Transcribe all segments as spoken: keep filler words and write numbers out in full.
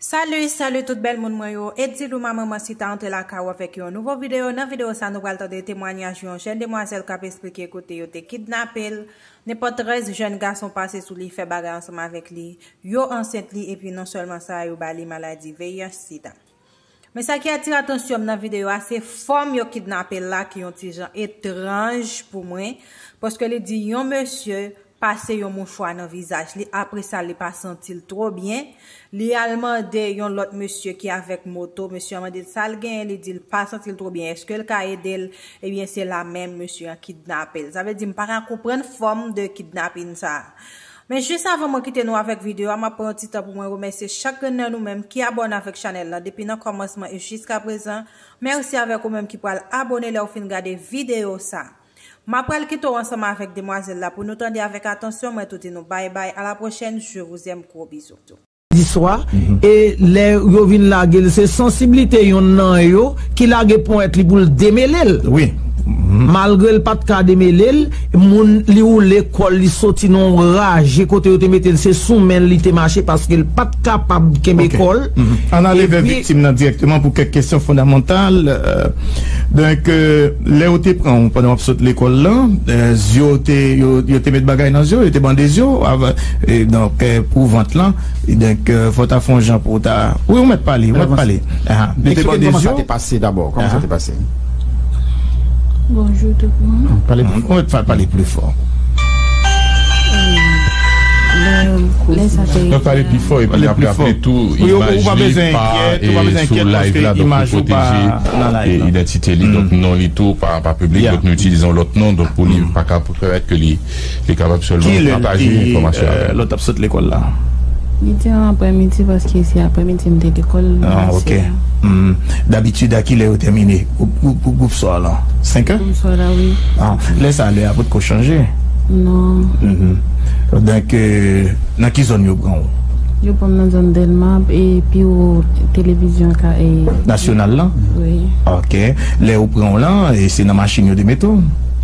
Salut, salut tout bèl moun mwen yo. Edilou Maman Mansita antre lakay ou avèk yon nouvo videyo. Nan videyo sa, nou pral tande temwanyaj yon jèn demwazèl k ap esplike kote yo te kidnape l. Nenpòt trèz jèn gason pase sou li, fè bagay ansanm avèk li. Yo ansent li, epi non sèlman sa, yo ba li maladi V I H sida. Men sa ki atire atansyon m nan videyo a, se fòm yo kidnape l la ki yon ti jan etranj pou mwen, paske li di yon mesye pase yon mouchwa nan vizaj li, apre sa li pa santi l twò byen, li al mande yon lòt mesye ki avèk moto, mesye an mande l sa l genyen, li di l pa santi l twò byen, èske l ka ede l? Ebyen se la menm mesye an kidnape l. Sa vle di m pa ka konprann fòm de kidnapin sa a. Men jis avan mwen kite nou avèk videyo a, m ap pran yon ti tan pou mwen remèsye chak grenn nan nou menm ki abòne avèk chanèl la depi nan kòmansman e jiska prezan. Mèsi avèk ou menm ki pral abòne lè w fin gade videyo sa. M ap pral kite w ansanm avèk demwazèl la pou nou tande avèk atansyon. Mwen tou di nou bay bay, à la prochaine, je vous aime, gros bisous. Di swa, e lè yo vin lage l, se sansiblite yonn nan yo ki lage ponyèt li pou l demele l. Wi. Malgre l pa t ka demele l, moun li woule kò l, li soti nan yon raje kote yo te mete l, se sou men l li te mache paske l pa t kapab kenbe kò l. Ann ale vè viktim nan dirèkteman pou kèk kesyon fondamantal. Donk, lè yo te pran w pandan w ap sot lekòl la, zye w te, yo, yo te met bagay nan zye w, yo te bande zye w, donk, pou vant lan, donk, fò w ta fè yon jan pou w ta, wi, ou mèt pale, ou mèt pale. Yo te bande zye w. Kòman sa te pase dabò? Kòman sa te pase? Bonjou tout moun. Pale pli fò. Ou mèt pale pli fò. Lè sa te rive. Pale pli fò epi n ap raple tou, imaj li pa sou live la, donk li pwoteje idantite li, donk non li tou pa, pa piblik, donk nou itilize yon lòt non, donk pou li pa ka pèmèt ke li, li kapab sèlman pataje enfòmasyon avè nou. Lè w t ap sot lekòl la? Li te an aprèmidi paske se aprèmidi m te lekòl. Ah, ok. Dabitid, a kilè yo tèmine gwoup, gwoup, gwoup swa lan? Senk è? Gwoup swa la, wi. Ah, lè sa, lè a potko chanje? Non. Donk, nan ki zòn yo pran w? Yo pran m nan zòn Dèlma, e pi wo televizyon ka, e nasyonal lan? Wi. Ok. Lè yo pran w lan, e se nan machin yo te mete w?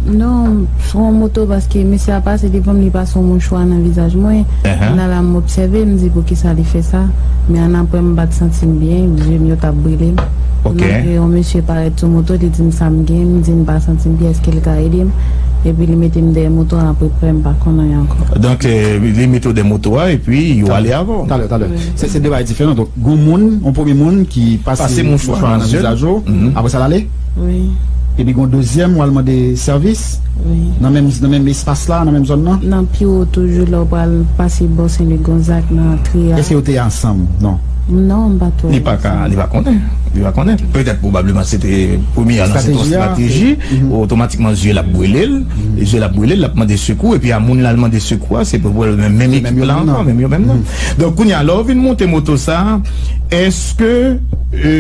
Non, se yon moto, paske mesye a pase devan m, li pase yon mouchwa nan vizaj mwen. Nan la m obsève, m di poukisa li fè sa. Men annapre m pa t santi m byen, zye m yo t ap brile m. Ok. Annapre yon mesye parèt sou moto, li di m sa m gen, m di m pa santi m byen, èske l ka ede m? Epi li mete m dèyè moto a, apre m pa konn anyen ankò. Donk, li mete w dèyè moto a, epi yo ale avè w. Talè, talè. Se, se de bagay diferan. Donk, gon moun, yon premye moun ki pase mouchwa nan vizaj ou, apre sa l ale? Wi. Epi gon dezyèm, w al mande sèvis? Wi. Nan menm, nan menm espas la, nan menm zòn nan? Nan pi wo toujou, lè w pral pase bò Sen Lik Gonzag nan antre a. Èske yo te ansanm? Non. Non, m pa twò wè sa. Li pa ka, li pa konnen. Li pa konnen. Petèt, pwobableman, se te premye an, se te yon estrateji. Otomatikman, zye l ap brile l. Zye l ap brile l, l ap mande sekou. Epi a moun l al mande sekou a, se pwoblèm menm ekip la ankò, menm yo menm nan. Donk, kounye a, lè w vin monte moto sa, èske, e,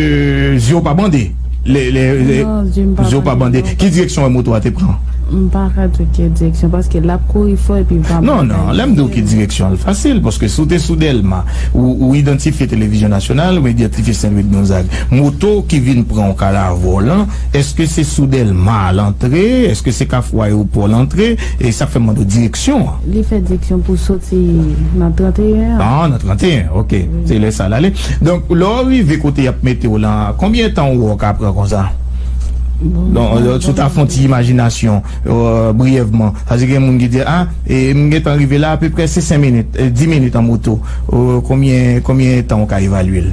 zye w pa bande? Lè, lè, lè, non, zye m pa bande. Ki direksyon moto a te pran? M pa ka di w ki direksyon, paske l ap kouri fò epi m pa... Non, non, lè m di w ki direksyon, l fasil, paske si w te sou Dèlma, ou, ou idantifye televizyon nasyonal, ou idantifye Sen Lik Gonzag. Moto ki vin pran w Kalavò lan, èske se sou Dèlma l antre? Èske se Kafou Ayewopò l antre? E sa k fè m mande w direksyon an. Li fè direksyon pou soti nan trannteyen an. Ah, nan trannteyen, ok. Wi. Se lè sa l ale. Donk, lè w rive kote y ap mete w lan, konbyen tan ou wè w ka pran konsa? Bon, donk, si w ta fè yon ti imajinasyon, e, briyèvman, sa vle di gen moun ki di, ah, e, m gentan rive la, apeprè se senk minit, e, dis minit an moto. E, konbyen, konbyen tan w ka evalye l?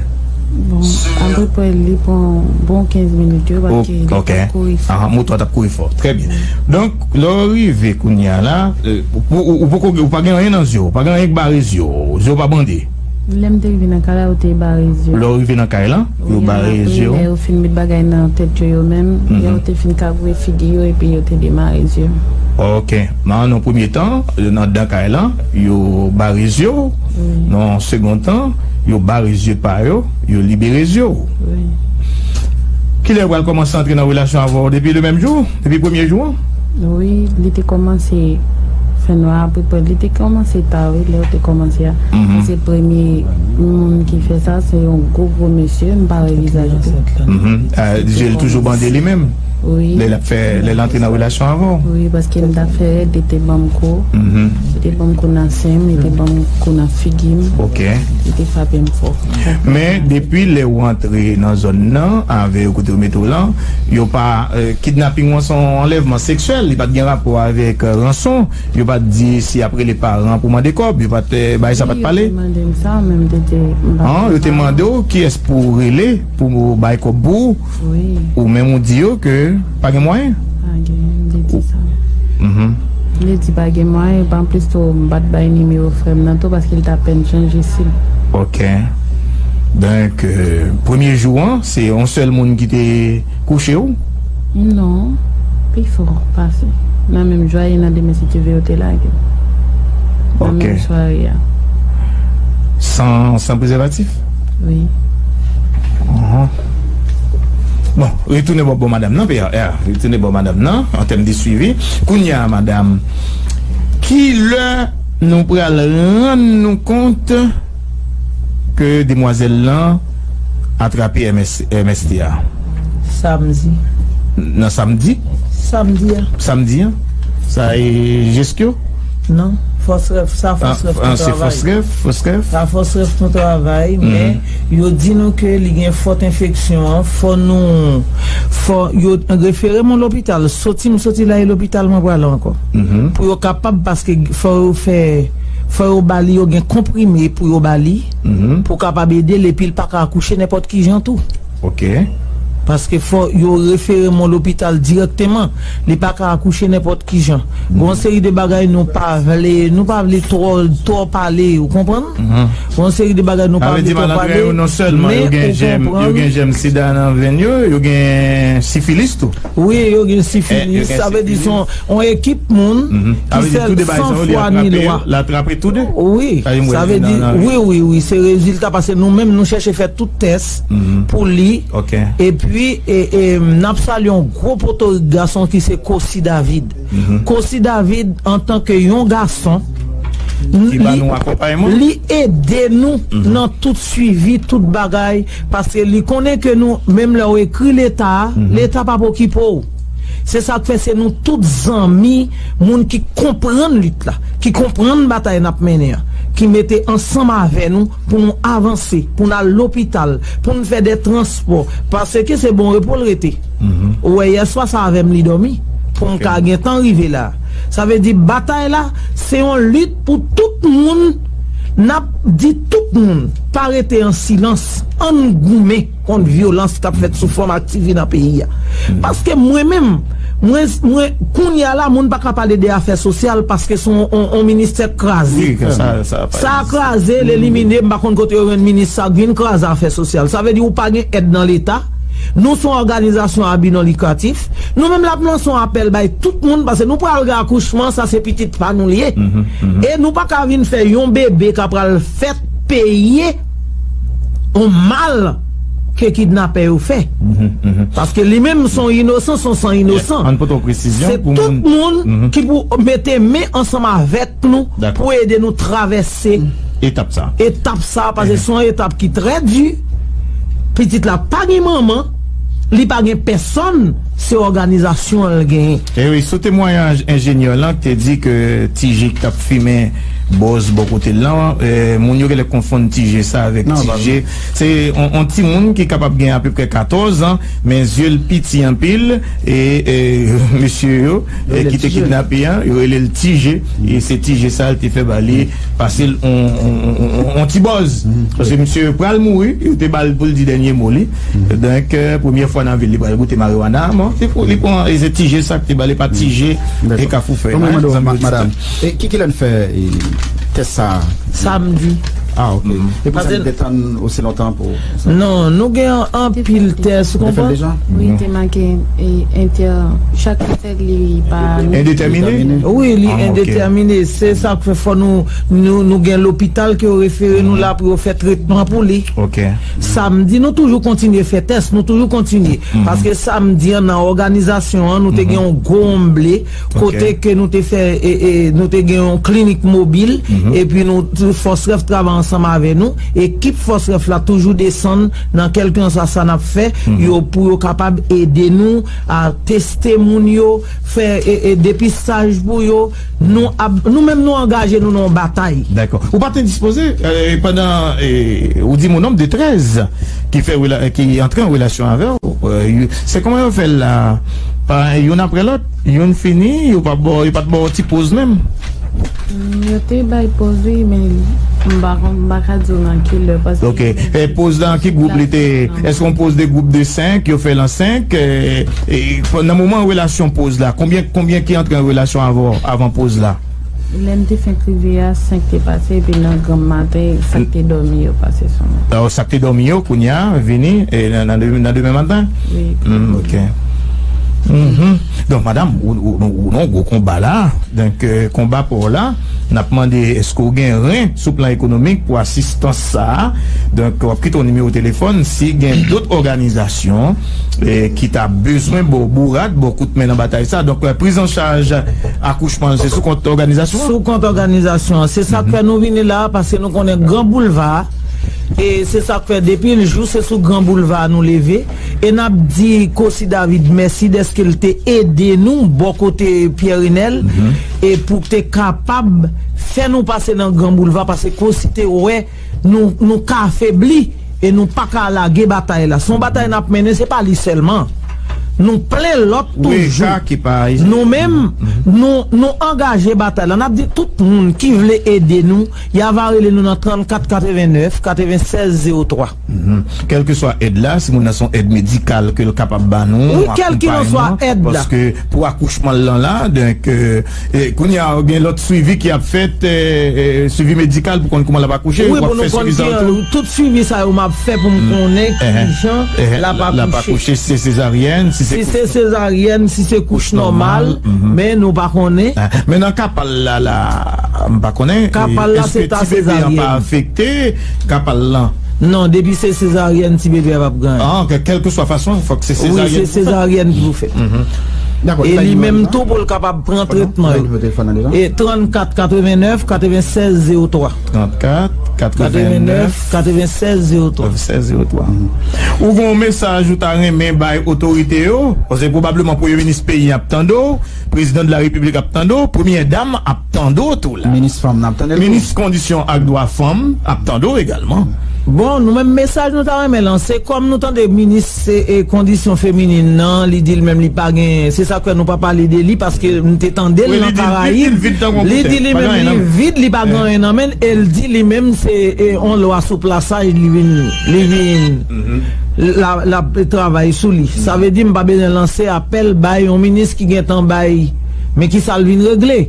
Bon, apeprè li pran bon kenz minit yo, paske li t ap kouri fò. Ah, moto a t ap kouri fò. Trè byen. Donk, lè w rive kounye a la, e, ou, ou, ou poko, ou pa gen anyen nan zye w, ou pa gen anyen k bare zye w, zye w pa bande. Lè m te rive nan kay la, yo te bare zye. Lè w rive nan kay lan, yo bare zye w. Wi, annapre, lè yo fin met bagay nan tèt yo, yo menm, lè yo te fin kagoule figi yo, epi yo te demare zye. Ok. Nan, nan premye tan, nan, anndan kay lan, yo bare zye w. Wi. Nan segonn tan, yo bare zye pa yo, yo libere zye w. Wi. Kilè yo pral kòmanse antre nan relasyon avè w? Depi le menm jou? Depi premye jou an? Wi, li te kòmanse Fè nwa, apeprè, li te kòmanse ta, wi, lè yo te kòmanse a. Se premye moun ki fè sa, se yon gwo, gwo mesye, m pa wè vizaj li tou. Je l toujou bande li menm. Wi. Lè l ap fè, lè l antre nan relasyon avè w. Wi, paske m t ap fè rèd, li te ban m kou. Li te ban m kou nan sen m, li te ban m kou nan figi m. Ok. Li te frape m fò. Men, depi lè w antre nan zòn nan, avè yo kote yo mete w lan, yo pa, kidnaping an se yon anlèvman seksyèl, li pa t gen rapò avèk ranson. Yo pa t di si y ap rele paran pou mande kòb, yo pa t, bagay sa pa t pale. Wi, yo te mande m sa, men m te di m pa. An, yo te mande w kiyès pou w rele pou bay kòb pou ou. Wi. Ou menm ou di yo ke pa gen mwayen. Pa gen, m te di sa. M te di pa gen mwayen, anplis tou, m pa t bay nimewo frè m nan tou, paske l t apèn chanje sim. Ok. Donk, premye jou an, se yon sèl moun ki te kouche w? Non, pi fò pase. Nan menm jou a, e nan demen si Dye vle, yo te lage m. Nan menm sware a. San, san prezèvatif? Wi. Bon, retounen bò, bò madanm nan, P R, retounen bò madanm nan, an tèm de swivi. Kounye a, madanm, ki lè nou pral rann nou kont ke demwazèl lan atrape M S, M S T a? Samdi. Nan samdi? Samdi a. Samdi an? Sa e Jeskyo? Non, Fòsrèf, sa Fòsrèf nou travay. Fòsrèf, Fòsrèf. Sa Fòsrèf nou travay, men yo di nou ke li gen fòt enfeksyon an, fò nou, fò yo refere m yon lopital, soti m soti la e lopital mwen prale ankò. Pou yo kapab, paske fò yo fè, fò yo ba li, yo gen konprime pou yo ba li, pou kapab ede l, epi l pa ka akouche nenpòt ki jan tou. Ok. Paske fò yo refere m yon lopital dirèkteman. Li pa ka akouche nenpòt ki jan. Gon seri de bagay nou pa vle, nou pa vle twò, twò pale, ou konprann? Gon seri de bagay nou pa vle twò pale, men ou konprann. Yo gen jèm sida nan venn yo, yo gen sifilis tou. Wi, yo gen sifilis, sa vle di se yon, yon ekip moun ki sèl san fwa ni lwa. L atrape tou de? Wi, sa vle di, wi, wi, wi, se rezilta, paske nou menm nou chèche fè tout tès pou li. Epi, e, e, n ap salye yon gwo potorik gason ki se Kosi David. Kosi David, antanke yon gason, li ede nou nan tout swivi, tout bagay, paske li konnen ke nou, menm lè w ekri Leta, Leta p ap okipe w. Se sa k fè se nou tout zanmi, moun ki konprann lit la, ki konprann batay n ap mennen an, ki mete ansanm avè nou pou nou avanse, pou n al lopital, pou n fè de transpò, paske se bon repo l rete. Ou wè yèswa sa avè m li dòmi, pou m ka gentan rive la. Sa vle di batay la, se yon lit pou tout moun, n ap di tout moun, pa rete an silans, ann goumen kont vyolans k ap fèt sou fanm ak tifi nan peyi a. Paske mwen menm, mwen, mwen, kounye a la, moun pa ka pale de afè sosyal paske se yon, yon, yon ministè k kraze. Sa kraze, l elimine, m pa konn kote yo jwenn minis sa k vin kraze afè sosyal. Sa vle di ou pa gen èd nan Leta. Nou se yon òganizasyon a bi non likratif. Nou menm l ap lanse yon apèl bay tout moun, paske nou pral gen akouchman, sa se pitit pa nou li ye. E nou pa ka vin fè yon bebe ka pral fèt peye yon mal ke kidnapè yo fè. Paske li menm se yon inosan, se yon san inosan. Se tout moun ki pou mete men ansanm avèk nou pou ede nou travèse etap sa. Etap sa, paske se yon etap ki trè di. Pitit la pa gen manman, li pa gen pèsonn, se òganizasyon an l genyen. E wi, sou temwayaj enjenyè lan ki te di ke Ti Je ki t ap fimen bòz bò kote l lan, e, moun yo genlè konfonn Ti Je sa avèk Ti Je. Se yon, yon timoun ki kapab gen apeprè katòz an, men zye l piti anpil, e, e mesye yo, e, ki te kidnape an, yo rele l Ti Je, e se Ti Je sa l te fè ba li, pase l on, on, on, on, on ti bòz. Paske misye pral mouri, yo te ba l pou l di dènye mo li. Donk, e, premyè fwa nan vi l, li pral goute mariwana. Bon, li pran, e se Ti Je sa ki te ba li, pa Ti Je e Kafou Fèy. Mwen mande w, madanm, e ki, kilè n fè, e, tès sa a? Samdi. Ah, ok. E pou sa nou te tann osi lontan pou sa? Non, nou gen anpil tès, ou konprann? Wi, te make entè, chak tè li pa endetèmine. Wi, li endetèmine. Se sa k fè fò nou, nou, nou gen lopital ke yo refere nou la pou yo fè tretman pou li. Samdi, nou toujou kontinye fè tès, nou toujou kontinye. Paske samdi an, nan òganizasyon an, nou te gen yon gwo omble, kote ke nou te fè, e, e, nou te gen yon klinik mobil, epi nou, Fòs Rèf travay ansanm avè nou. Ekip Fòs Rèf la toujou desann nan kèlkanswa sa n ap fè, yo, pou yo kapab ede nou a teste moun yo, fè, e, e, depistaj pou yo. Nou ap, nou menm nou angaje nou nan yon batay. Dakò. Ou pa t endispoze, e, pandan, e, ou di m yon nonb de trèz ki fè rela-, ki antre an relasyon avè w, e, se kòman yo fè l la? Pa youn apre lòt, youn fini, yo pa ba w, yo pa t ba w ti poz menm? Mm, yo te bay poz, wi, men m pa konn, m pa ka di w nan ki lè, paske... Ok. E poz la, ki gwoup li te? Èske yon poz de gwoup de senk, yo fè l an senk? E, e, nan moman relasyon poz la, konbyen, konbyen ki antre an relasyon avè w avan poz la? Lè m te fenk rive a, senk te pase, epi nan granm maten, sa k te dòmi yo pase sou mwen. Alò, sa k te dòmi yo, kounye a, vini, e nan, nan de-, nan demen maten? Wi. Mm, ok. Mhm. Donk, madanm, ou, ou, ou, ou nan gwo konba la. Donk, e, konba pa w la, n ap mande èske w gen ren sou plan ekonomik pou asistans sa a. Donk, w ap kite yon nimewo telefòn si gen dòt òganizasyon, e, ki ta bezwen ba w bourad, ba w kout men nan batay sa. Donk, e, priz an chaj akouchman, se sou kont òganizasyon an? Sou kont òganizasyon an. Se sa k fè nou vini la, paske nou konnen Gran Boulva, e se sa k fè depi l jou, se sou Gran Boulva nou leve. E n ap di Kosi David mèsi dèske l te ede nou bò kote Pierre Renel, e pou te kapab fè nou pase nan Gran Boulva, paske Kosi te wè nou, nou ka afebli e nou pa ka lage batay la. Se yon batay n ap mennen, se pa li sèlman. Nou plen lòt toujou. Nou menm, nou, nou angaje batay la. N ap di tout moun ki vle ede nou, y a va rele nou nan trannkat katrevennèf katrevensèz zewo twa. Mhm. Kèlkeswa èd la, si moun nan se yon èd medikal ke l kapab ba nou, wi, kèlkeswa èd la, paske pou akouchman l lan la, donk, e, e, kounye a, gen lòt swivi ki ap fèt, e, e, swivi medikal pou konn kouman l ap akouche, wi, pou nou konn ki, tout swivi sa yo m ap fè pou m konnen ki jan l ap akouche. Si se sezaryèn, si se sezaryèn, si se kouch nòmal, men nou pa konnen. Men nan ka pa l la, la, m pa konnen. Ka pa l la, se ta sezaryèn. Èske ti bebe an pa afekte ka pa l lan? Non, depi se sezaryèn, ti bebe a p ap gen anyen. Ah, kè-, kèlkeswa fason, fòk se sezaryèn pou fèt. Wi, se sezaryèn pou fèt. Mhm. Dakò, e li menm tou pou l kapab pran tretman yo. E trannkat katrevennèf katrevensèz zewo twa. Trannkat katrevennèf katrevensèz zewo twa. Katrevennèf katrevensèz zewo twa. Mhm. Ou gen yon mesaj ou ta renmen bay otorite yo? Paske pwobableman premye minis peyi a ap tande w, prezidan de la repiblik ap tande w, premyè dam ap tande w tou la. Minis fanm nan ap tande l tou. Minis kondisyon ak dwa fanm ap tande w egalman. Bon, nou menm mesaj nou ta renmen lanse, kòm nou tande minis, e, kondisyon feminin nan, li di l menm li pa gen, se sa k fè nou pa pale de li, paske m te tande l nan Karayib. Li di li menm li vid, li pa gen anyen nan men l, e l di li menm se, e, on lwa sou plasaj li vin, li vin, l ap, l ap travay sou li. Sa vle di m pa bezwen lanse apèl bay yon minis ki gentan bay, men ki sa l vin regle.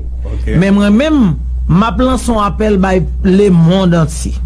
Men mwen menm, m ap lanse yon apèl bay lemonn antye.